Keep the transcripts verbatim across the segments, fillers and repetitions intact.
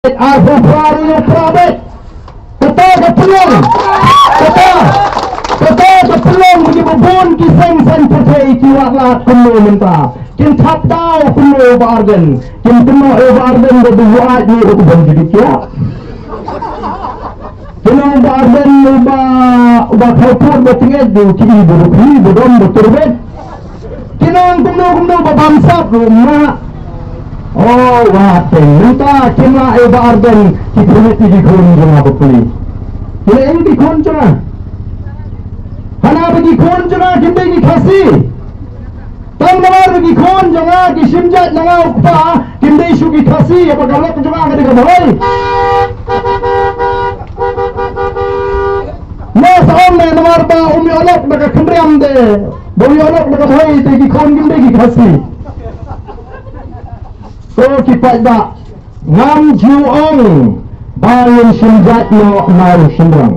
Arphew phra ruh ïa u Prah bad. Kata ka pynlong. Kata. Kata ka pynlong ba ki ba bun ki seng saiñ pyrthei ki wad lad kumno mynta. Kin thap daw kumno Bah Ardent. Kin kynnoh ïa Bah Ardent ba u wad ni u ban judi kia. Kin ong Bah Ardent uba, uba khaw put ba tnget du ki i ba rukhri ba dom ba turbet. Ki nang kumno kumno ba bamsap ruh ma. Oh, wat teng mynta ki ma e Bah Ardent ki khun ïa ki khun jong nga ba pli. Ki la ïa ki khun jong nga. Hana ba ki khun jong nga kim dei ki Khasi. Tang namar ba ki khun jong nga ki shim jait na nga u kpa kim dei shuh ki Khasi, haba ka lok jong nga ka dei ka Bhoi. Nga sa ong ne namar ba um ïoh lok da ka khynriam de. Ba u ïoh lok da ka Bhoi te ki khun kim dei ki Khasi. Ko ki paidbah, ngam ju ong ba ngin shim jait noh na u shynrang.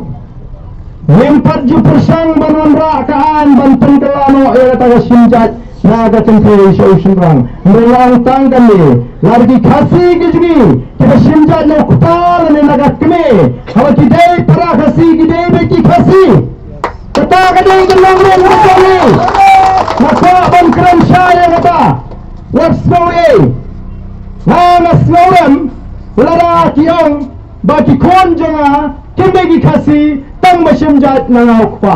Ngim pat ju pyrshang ban wanrah ka aiñ ban pynkylla noh ïa kata ka shim jait na ka kynthei sha u shynrang. Hynrei nga ong tang kane, lada ki Khasi ki jong ngi kiba shim jait na u kpa lane na ka kmie, haba ki dei para Khasi, ki dei beit ki Khasi. Kata ka dei ka nongrim ka jong ngi. Nga kwah ban kren shai ïa kata. Wat sngew ei. Nga, nga sngewrem lada ki ong ba ki khun jong nga kim dei ki Khasi tang ba shim jait na nga u kpa.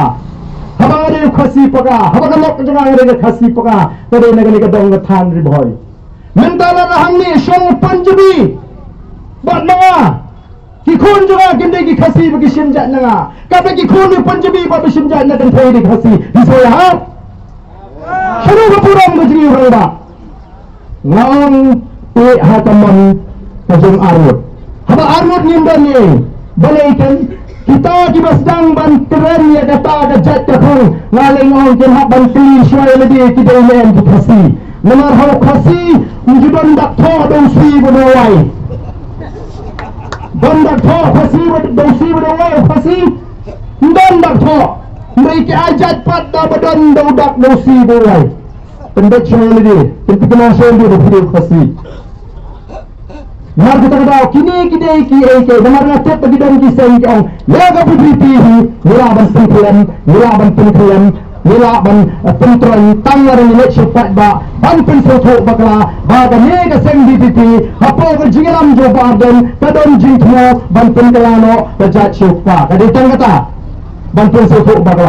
Haba nga dei u Khasi paka, haba ka lok jong nga dei ka Khasi paka, ka dei na kane ka dong ka thaiñ Ri Bhoi. Mynta lada hangne shong u Punjabi bad ma nga, ki khun jong nga kim dei ki Khasi ba ki shim jait na nga. Katba ki khun u Punjabi ba ki shim jait na kynthei dei Khasi. Di soi ha. Shano ka burom ka jong u rangbah. Nga ong phi ha ka mon ka jong arngut. Haba arngut ngim don ei. Balei kan kita kiba sdang ban kren ïa kata ka jait ka khong. Nga lei nga ong kin hap ban kylli shuwa ïa lade ki dei ne em ki Khasi. Namar ha u Khasi, um ju don dak thoh da u sui ba da wai. Don dak thoh Khasi ba da u sui ba da wai u Khasi. Um don dak thoh. Mrei ki ai jait pat da ba don da u dak da u sui ba wai. Pynbeit shong lade, pynthikna shong lade ba phi dei u Khasi. Mar kata ka daw kine ki dei ki ei ki ei, namar nga tip ba ki don ki seng ki ong ïa ka VPP hi, ngi lah ban pynkhlem, ngi lah ban pynkhlem, ngi lah ban, eh, pyntroiñ tang lada ngi leit sha u paidbah ban pynsngewthuh bakla ba kane ka seng VPP hapoh ka jingïalam jong u Bah Ardent ka don jingthmu ban pynkylla noh ka jait sha u kpa. Ka dei tang kata ban pynsngewthuh bakla.